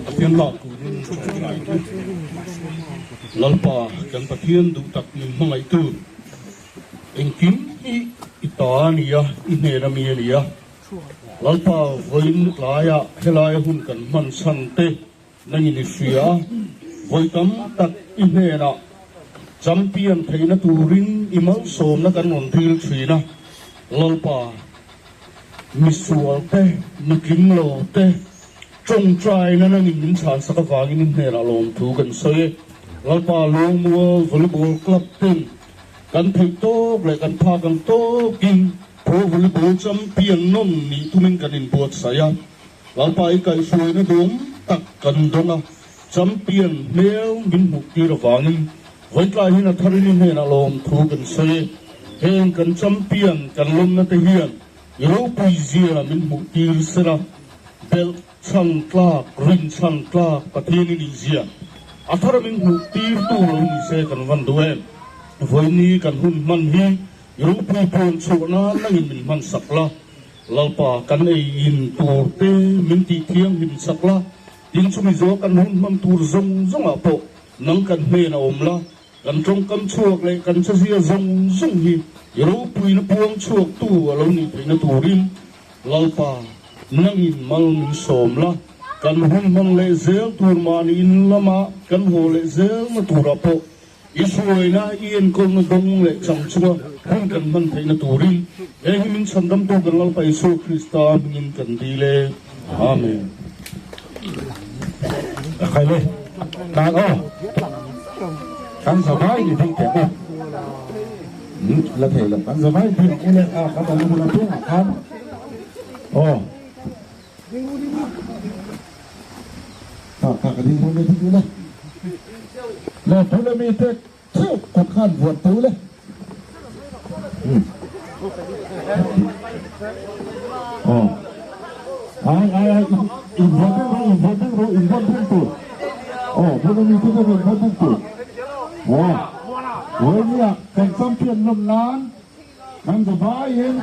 Pathian lak turin Lalpa kan Pathian duh tak min hmangaihtu. Engkim hi i ta a ni a, i hnen a mi a ni a. Lalpa vawiin tlaiah helai hun kan hman chhan te nangin i hria a, vawi tam tak i hnenah champion theihna turin i malsawmna kan rawn dil thin a. Lalpa, misual te, nutling lo te. Tawngtaina nangin min chhansak avangin i hnenah lawmthu kan sawi e. Lalpa Lawngmual Volleyball Club ten kan theih tawk leh kan phak ang tawkin Pro Volleyball Champion nawn nih tumin kan inbuatsaih a. Lalpa i kaihhruaina dawm tak kan dawng a, Champion hmel min hmuh tir avangin vawitlai hian a tharin i hnenah lawmthu kan sawi e. Heng kan Champion kan lawmna te hian i ropui zia min hmuh tir sela, belh chhan tlak, rin chhan tlak Pathian i nih zia a thar min hmuh tir tu lo ni se kan van duh em. Vawiini kan hun hman hi i ropui pawn chhuah nan nangin min hman sak la, Lalpa kan ei in tur te min tih thianghlim sak la, tin chumi zawh kan hun hman tur zawng zawngah pawh nang kan hnen a awm la, Kan tawngkam chhuak leh kan chazia zawng zawng hi i ropuina puang chhuaktu a lo nih theihna turin Lalpa nangin mal min sawm la, kan hun hmang leh zel tur mahni in lama kan haw leh zelna turah pawh i hruaina i enkawlna dawng leh chang chunga hun kan hman theihna turin he hi min chhandamtu kan Lalpa Isua Krista hmingin kan dil e. Amen. Khaile, tan aw. Kan zavai ni ding teh u. La thei lo. Kan zavai ding u le a kan alu bula piang ah khan. Aw. Ta ta ka ding le ding le. Le bula mi te theuh kut khan vuan tu le. Aw. Ai ai ai in vuan ding ro in vuan ding ro in vuan ding tur. Aw bula mi te in vuan ding tur. Aw. Nia kan champion lawm nan kan zavaiin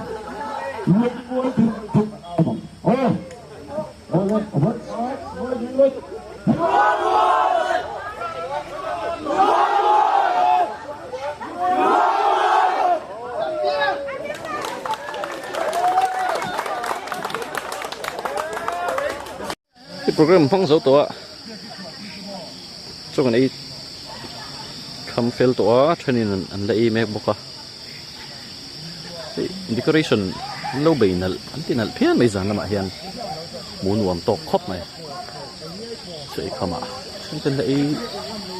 lungmual thuk thuk ang. Aw. Aw le what what I program hmang zo tawh a chaw kan ei kham fel tawh a thenin an la ei mek bawk a hei decoration an lo bei nalh an ti nalh phian mai zan lamah hian hmuh nuam tawk khawp mai chaw ei kham ah then ten la ei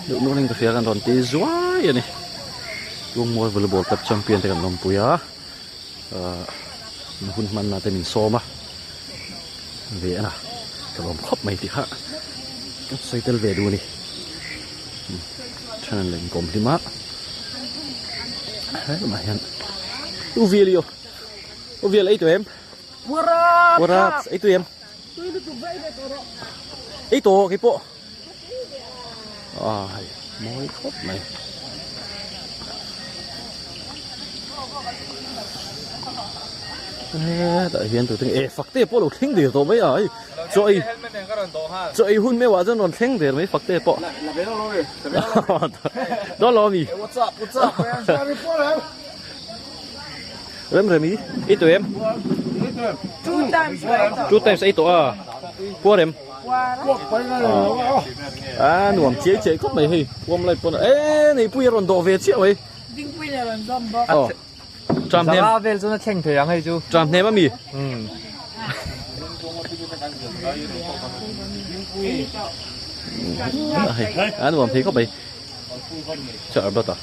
deuh nual in ka hria kan rawn ti zuai a ni Lungmual volleyball club champion te kan lawmpui a ahh hun hmanna te min sawm a ve a ka lawm khawp mai tih kha ka sawi tel ve duh a ni then an la inkawm hlim a helamah hian u vial i aw u vial ei tawh em Warap ei tawh em ei tawh keipawh. Ai mawi khawp mai. Hetah hian tute e fakte pawh lo thleng der tawh mai a hei chaw ei chaw ei hun meuh ah chuan rawn thleng der mai fakte pawh dawn lo ami rem rem i ei tawh em two times ei tawh a puar em. A nuam chiai chiai khawp mai hei huam lai pawn e neipui a rawn dawh ve chiah mai dingpui leh rawn zawm bawk aw tram hnem zanga vel chuan a thleng thei ang hei chu tram hnem ami a nuam thei khawp mai Sir Alberta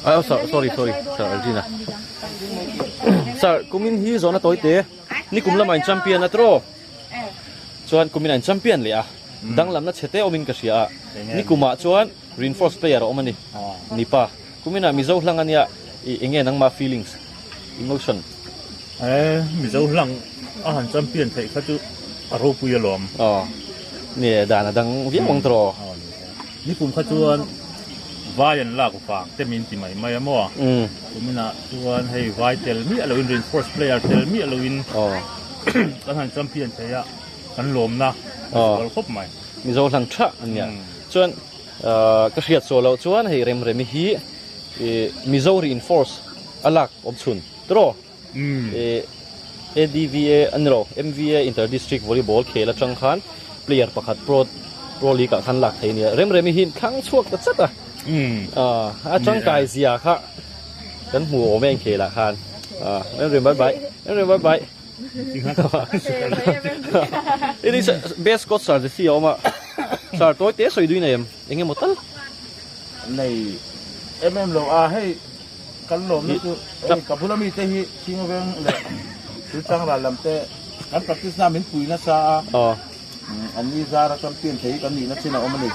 ah sorry sorry Sir Algina Sir kumin hi zawhna tawi te Nikum lamah in champion a tiraw? Chuan kumin ah in champion leh a, danglamna chhe te awmin ka hria a, nikumah chuan reinforce player a awm a ni, mipa. Kuminah Mizo hlang a nia, i enge nangmah feelings, emotion? E, Mizo hlang a han champion theih kha chu a ropui alawm. Aw, ni e, dan a dang viau ang tiraw? Nikum kha chuan vai an lak vang te min ti mai mai a maw? Kuminah chuan hei vai tel miah loin reinforce player tel miah loin kan han champion thei a, kan lawmna a zual khawp mai. Mizo hlang tha an nia. Chuan ka hriat sual loh chuan hei Remremi hi Mizo reinforce a lak awm chhun tiraw? ADVA a ni lo, MVA Inter District Volleyball khel atang khan player pakhat pro pro league ah khan lak thei a nia. Remremi hi thlang chhuak ta chat a, a tangkai zia kha kan hmu awm e inkhel ah khan. Remrem bye bye, Remrem bye bye. Ini best coach sir te si a awm a sir tawi te sawi duin a em eng emaw tal nei em em lo a hei kan lawmna chu hei ka bula mite hi Chingveng leh Tuichang ral lam te kan practice na min pui nasa a an ni zara champion thei kan nihna chin a awm a ni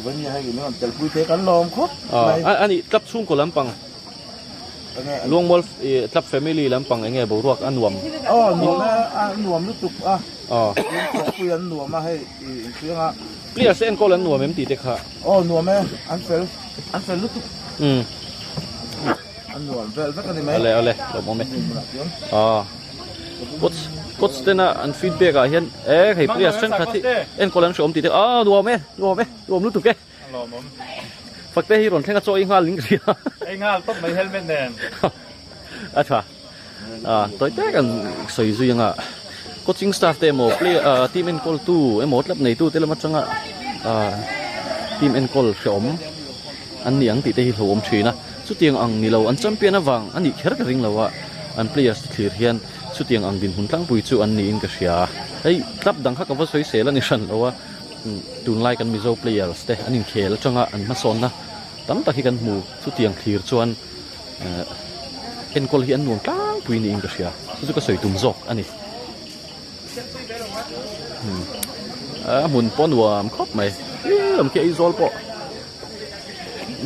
vawin hei min rawn telpui thei kan lawm khawp mai a ni club chhungkaw lampang Luangmual club family lampang enge boruak a nuam. Aw nuam e a nuam lutuk a. Aw. Thawhpui an nuam a hei infiang a. Players te enkawl an nuam em tih te kha. Aw nuam e an fel an fel lutuk. Um. An nuam vel vek a ni mai. Ale ale lawmawm e. Aw. Coach coach tena an feedback ah hian e hei players thenkhat hi enkawl an hreawm tih te aw nuam e nuam e nuam lutuk e. Lawmawm. Fakte hi rawn thleng a chaw ei nghal in ka hria. Ei nghal tawp mai helmet nen. A tha. Ah tawi tek an sawi zui anga coaching staff te emaw play ah team enkawl tu emaw club nei tu te lam atanga ah team enkawl hreawm an ni ang tih te hi hlauhawm thin a. Chutiang ang ni lo an champion avang a nih kher ka ring lo a an players te thlir hian chutiang ang dinhmun tlangpui chu an niin ka hria. Hei club dang kha ka va sawi sel a ni hran lo a. Tunlai kan Mizo players te an inkhel atanga an hmasawnna tam tak hi kan hmu. Chutiang thlir chuan enkawl hi an nuam tlangpui niin ka hria. Chu chu ka sawi tum zawk a ni. A hmun pawh nuam khawp mai. Tlem khi Aizawl pawh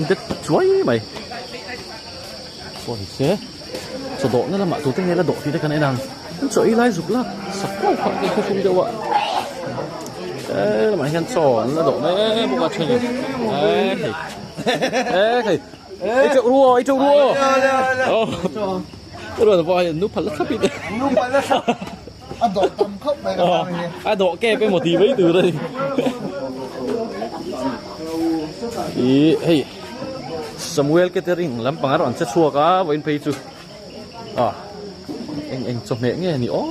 det chuai mai. Pawh ni se chaw dawhna lamah tute nge la dawh tih te kan en ang an chaw ei lai zuk lak sak kuau kha kan khaw hrum deuh a he lamah hian chaw an la dawh mek bawk a then in e hei e hei ei teuh ru aw ei teuh ru aw ruat pawh hei nu phal la thlap in nu phal la thlap a dawh tam khawp mai ka hria a dawh kep emaw tih mai tur a ni ih hei Samuel catering lampang a rawn che chhuak a vawiin phei chu ah eng eng chawhmeh nge ni aw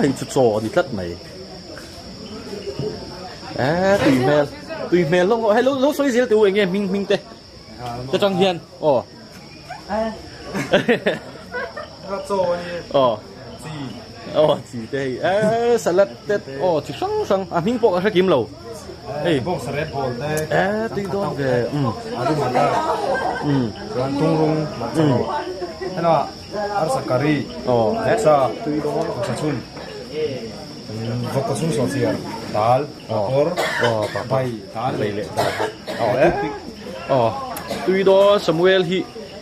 hei chu chaw a ni tlat mai eh tui hmel tui hmel hlawm hei lo lo sawi zel teh u eng nge hming hming te te tang hian aw aw aw chi te hei eh salad te aw chi hrang hrang a hming pawh ka hre kim lo hei eh tui dawn ve um um um aw aw bai leh dal aw eh aw tui dawn Samuel hi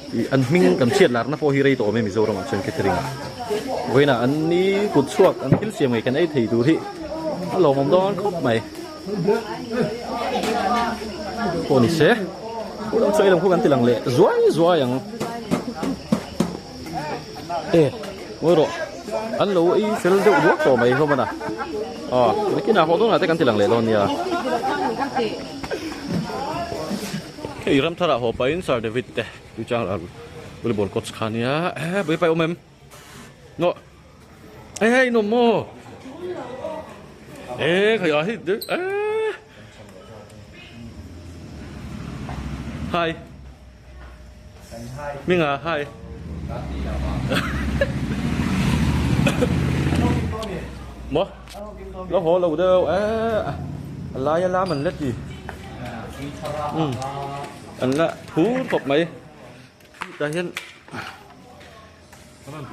Ih an hming kan chhiat larna pawh hi rei tawh awm e Mizoramah chuan catering ah. Vawiinah an ni kut chhuak an thil siam ngei kan ei thei tur hi a lawmawm dawn khawp mai. Pawh ni se khu lam chu ei lam khu kan ti lang leh zuai zuai ang. E ngawi rawh an lo ei fel deuh duak tawh mai hlawm a na. Aw nakinah haw dawnah te kan ti lang leh dawn nia. Hei ram thar ah haw pahin Sir David te tuichang ral volleyball coach kha ania eh pui pai awm em no hei hei nuam maw eh khai ah hei eh hi Minga hi maw lo haw lo deuh eh a lai a lam an la ti um an la phur khawp mai tah hian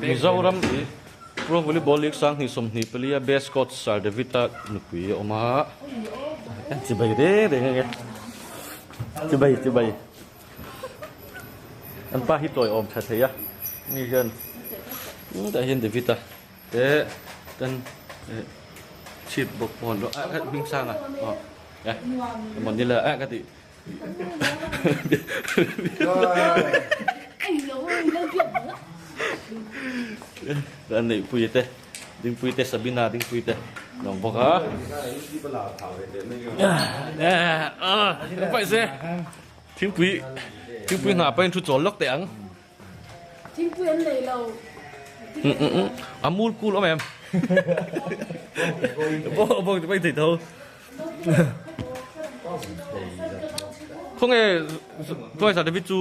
Mizoram Pro Volleyball League Sanghnih 24 a best coach Sir David a nupui a awm a chibai reng reng ang e chibai chibai. An pa hi tawi awm tha thei a mi hian tah hian David a te ten chhip bawk pawh an a hming sang a aw e emaw nila a ka ti an neih pui te dingpui te Sabina dingpui te an awm bawk a a se. Thingpui thingpui hna pahin thu chawl lawk teh ang. Thingpui an nei lo. A mul kul awm em? Bawng bawng te pahin thei tho. Khawnge Tuaisa David chu?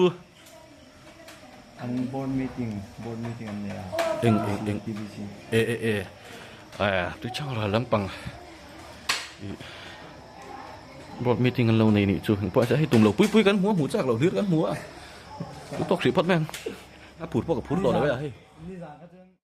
An board meeting board meeting an nei a. Eng eng eng e e e a Tuichangral lampang ih board meeting an lo nei nih chu engpawh hei tum lo pui pui kan hmu a hmuh chak loh hlir kan hmu a chu tawk hrih phawt mai ang a phur pawh ka phur tawh lo e a hei.